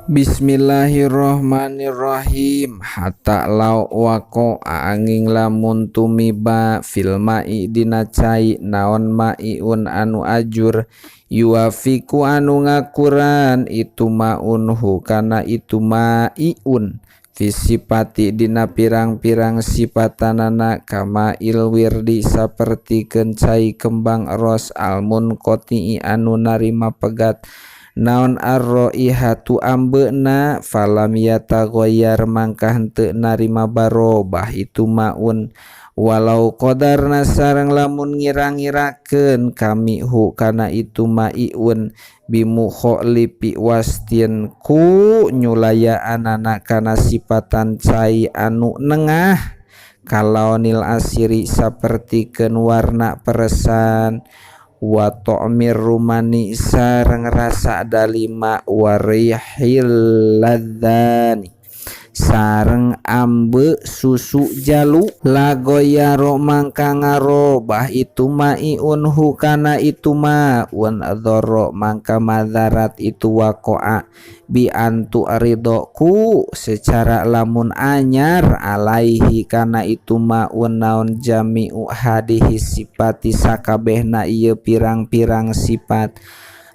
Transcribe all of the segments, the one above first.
Bismillahirrahmanirrahim. Hatta law waqa'a angin lamun tumiba fil ma'i dina cai naon ma'iun anu ajur yuwafiku anu ngakuran itu ma'unhu kana itu ma'iun fi sipati dina pirang-pirang sipatanana kama ilwirdi sapertikeun cai kembang ros almunqati anu narima pegat naon arroihatu ambeuna falam yataghayyar mangka henteu narima barobah itu maun walau qadarna sareng lamun ngira-ngirakeun kami hu kana itu maiun bimukhalifi wastin ku nyulayaanana kana sipatan cai anu nengah kalaonil asiri sapertikeun warna peresan wa ta'mir rumani sareng rasa dalima warihil ladzani sareng ambe susu jalu lagoyaro mangka ngarobah itu maiun hukana itu maun dzarra mangka madarat itu waqa'a bi antu ridhoku secara lamun anyar alaihi kana itu maun naon jami'u hadihi sipati sakabehna ieu pirang-pirang sifat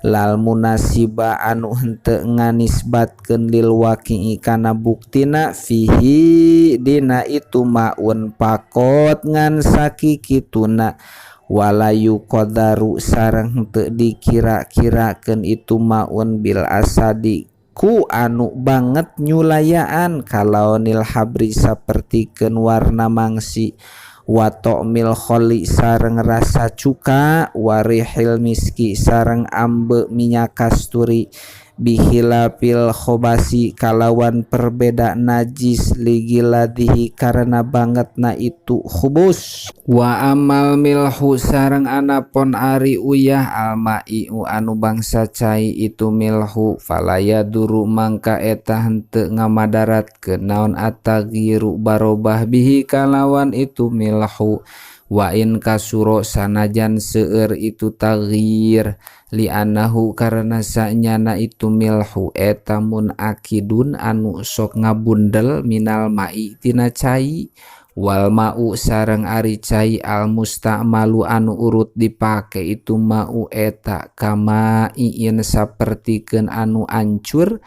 lal munasiba anu henteu nganisbatkeun lil waqi'i kana buktina fihi dina itu maun pakot ngan sakikituna wala yuqadaru sareng henteu dikira-kirakeun itu maun bil asadi ku anu banget nyulayaan kalaonil habri sapertikeun warna mangsi wa ta'mil kholi sareng rasa cuka warihil miski sareng ambe minyak kasturi bihilafil khobasi kalawan perbeda najis ligiladihi karena bangetna itu khubus wa amal milhu sareng anapon ari uyah almai'u anu bangsa cai itu milhu falaya duru mangka eta henteu ngamadaratkeun naon atagyiru barobah bihi kalawan itu milhu wa in kasuro sanajan seueur itu taghyir li'annahu karena sanyana itu milhu eta munakidun anu sok ngabundel minal ma'i tina cai wal ma'u sareng ari cai al musta'malu anu urut dipake itu ma'u eta kama iin sapertikeun anu ancur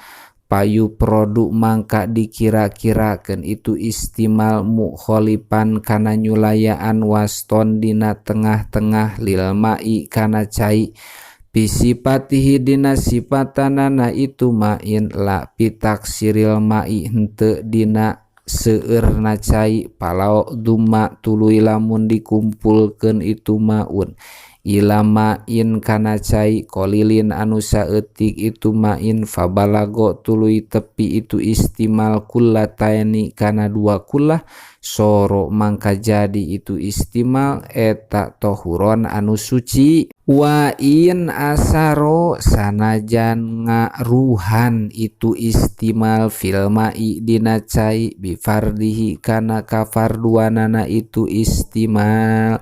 payu produk mangka dikira-kirakeun itu istimal mukholifan kana nyulayaan waston dina tengah-tengah lil ma'i kana cai bisipatihi dina sipatanana itu ma'in la pitaksiril ma'i henteu dina seueurna cai palau duma tuluy lamun dikumpulkeun itu maun ilamain kana cai kolilin anu saeutik itu main fabalago tuluy tepi itu istimal kullataini kana dua kullah soro mangka jadi itu istimal eta tohuron anu suci wa in asaro sanajan ngaruhan itu istimal fil ma'i dina cai bifardihi kana kafarduanana itu istimal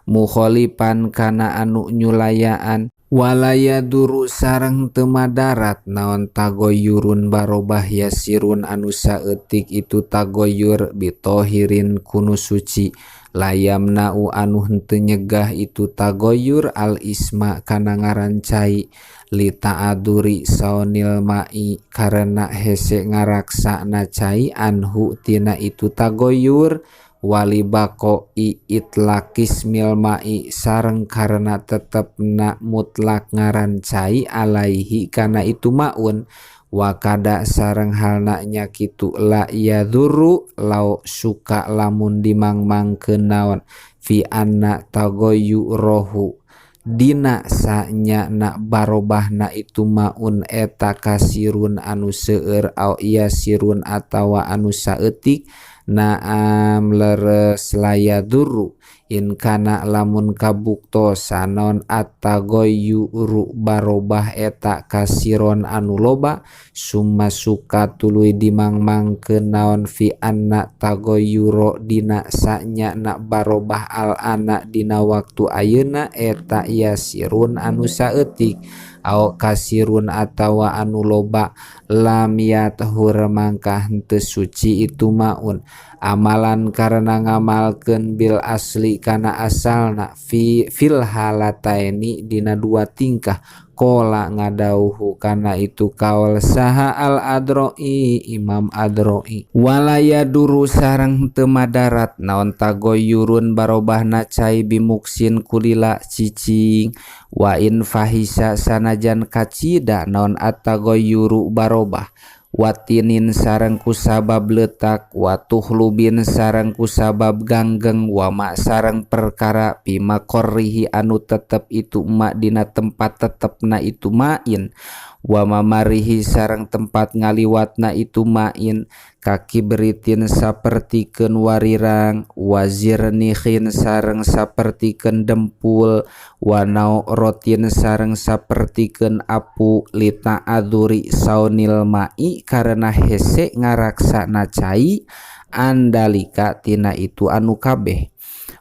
mukholifan kana anu nyulayaan walaya duru sareng teu madarat naon tagoyurun barobah yasirun anu saeutik itu tagoyur bitohirin kunu suci layam nau anu henteu nyegah itu tagoyur al isma kana ngaran cai li ta'aduri saonil ma'i karena hese ngaraksana cai anhu tina itu tagoyur wali baqoi itlaqismil ma'i sareng karena tetepna mutlak ngaran cai alaihi kana itu maun wakada sareng halna nya kitu la yaduru lau suka lamun dimangmangkeun naon fi anna tagoyurohu dina sanya na barobahna itu maun eta kasirun anu seueur au yasirun atawa anu saeutik naam leres layaduru in kana lamun kabukto sanon atagoyuru barobah eta kasiron anu loba summa suka tuluy dimangmangkeun naon fi anna tagoyuro dina sanya na barobah al ana dina waktu ayeuna eta yasirun anu saeutik Au kasirun atawa anu loba lam yathur mangka henteu suci itu maun amalan karena ngamalkeun bil asli kana asalna fi fil halataini dina dua tingkah kola ngadauhu kana itu kaul saha al adroi Imam Adroi walaya duru sareng teu madarat naon tagoyurun barobahna cai bimuksin kulila cicing wa in fahisa sanajan kacida naon atagoyuru barobah watinin sareng kusabab letak watuhlubin sareng kusabab ganggeng wama sareng perkara bima korrihi anu tetep itu ma dina tempat tetepna itu main wama marihi sareng tempat ngaliwatna itu main kaki beritin sapertikeun warirang wazirnihin sareng sapertikeun dempul wanau rotin sareng sapertikeun apu lita aduri saunil mai karena hese ngaraksana cai andalika tina itu anu kabeh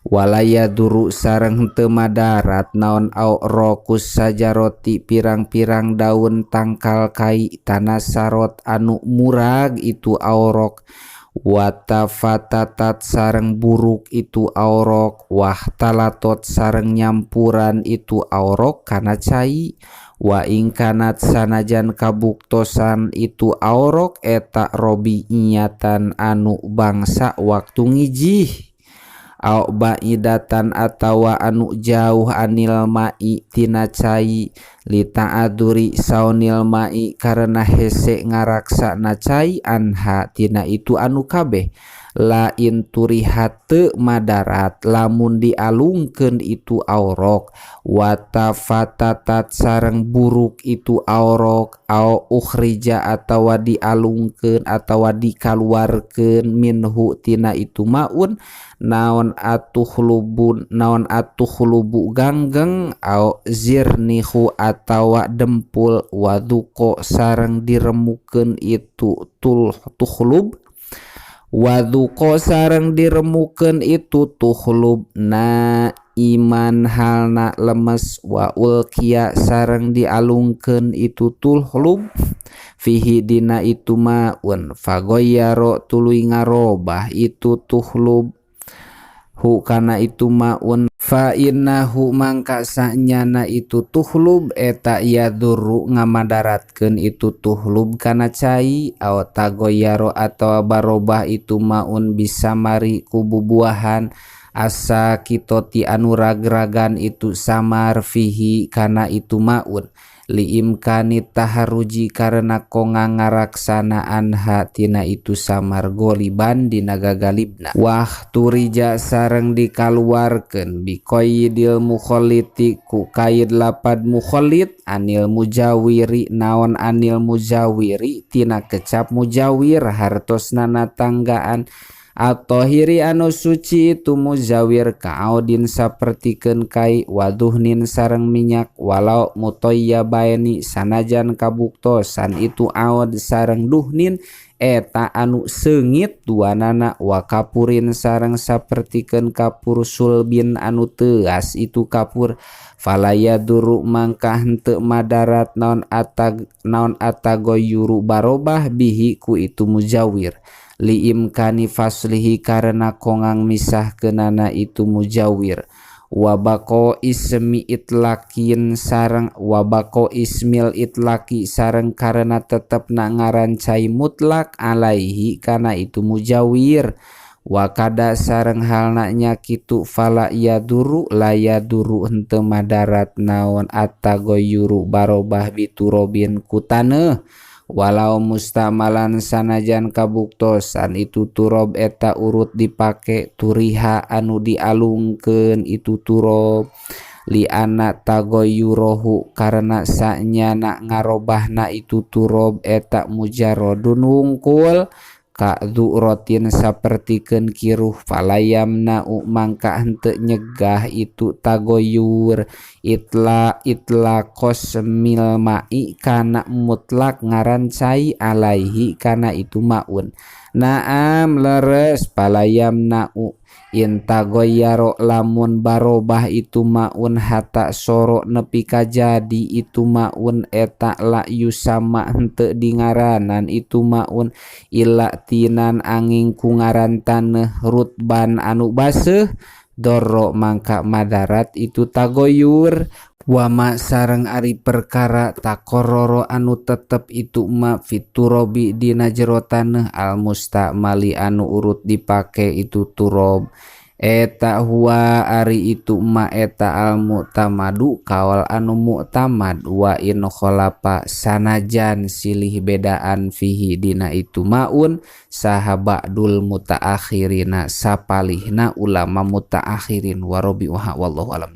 walaya duru sareng henteu madarat naon au rokus sajaroti pirang-pirang daun tangkal kai tanah sarot anu murag itu aurok watafatatat sareng buruk itu aurok wahtalatot sareng nyampuran itu aurok kana cai wa ingkanat sanajan kabuktosan itu aurok eta robi'iyatan anu bangsa waktu ngijih au ba'idatan atawa anu jauh anil ma'i tina cai lita'aduri saunil ma'i karena hese ngaraksana cai anha tina itu anu kabeh lain turihat teu madarat lamun dialungkeun itu aurok watafatatat sareng buruk itu aurok au ukhrija atawa dialungkeun atawa dikaluarkeun minhu tina itu maun naon atuhlubun naon atuhlubu ganggeng au zirnihu atawa dempul waduko sareng diremukeun itu tul tuhlub waduko sareng diremukeun itu tuhlub na iman halna lemes wa ulqiya sareng dialungkeun itu tuhlub fihi dina itu maun fagoyaro tuluy ngarobah itu tuhlub hu kana itu maun fa innahu mangka sanyana itu tuhlub eta yadurru ngamadaratkeun itu tuhlub kana cai aw tagoyaro atawa barobah itu maun bisa mari ku bubuahan asa kitoti anu ragragan itu samar fihi kana itu maun liimkani taharuji karena konga ngaraksanaan hatina itu samar goliban dina gagalibna wah turija sareng dikaluarkeun biqaidil mukhalliti ku kaid lapad mukhallit anil mujawiri naon anil mujawiri tina kecap mujawir hartosna natanggaan at-tahiri anu suci itu muzawir ka'audin sapertikeun kai waduhnin sareng minyak walau mutayyabaini sanajan kabuktosan itu aud sareng duhnin eta anu seungit duanana wa kapurin sareng sapertikeun kapur sulbin anu teuas itu kapur falaya duru mangka henteu madarat naon atag naon atagoyuru barobah bihi ku itu mujawir liimkani faslihi karena kongang misah kenana itu mujawir wabako ismi itlakin sareng wabako ismil itlaki sareng karena tetep na ngaran cai mutlak alaihi kana itu mujawir wakada sareng halna nya kitu fala yaduru la yaduru henteu madarat naon atagoyuru barobah biturobin ku taneuh walau mustamalan sanajan kabuktosan itu turob eta urut dipake turiha anu dialungkeun itu turob liana tagoyurohu karena sanyana ngarobahna itu turob eta mujarodun wungkul ka'dzurotin sapertikeun kiruh falayamna mangka henteu nyegah itu tagoyur itla itlaqos mil ma'i kana mutlak ngaran cai alaihi kana itu maun Naam, leres. Fala yamna'u in taghayyara, lamun barobah itu maun, hatta shara, nepi ka jadi itu maun eta, la yusamma, henteu dingaranan itu maun, illa tinan, anging ku ngaran taneuh, ruthban, anu baseuh, dharra, mangka madarat itu taghayyur. Wama, sareng ari perkara, taqarrara, anu tetep itu ma, fit turabi, dina jero taneuh, al mustamali, anu urut dipake itu turab eta, huwa, ari itu ma eta, al mu'tamadu, kaol anu mu'tamad. Wa in khalafa, sanajan silih bedaan, fihi, dina itu maun, saha ba'dul mutaakhirina, sapalihna ulama mutaakhirin. Wa rabi'uha wallahu alam.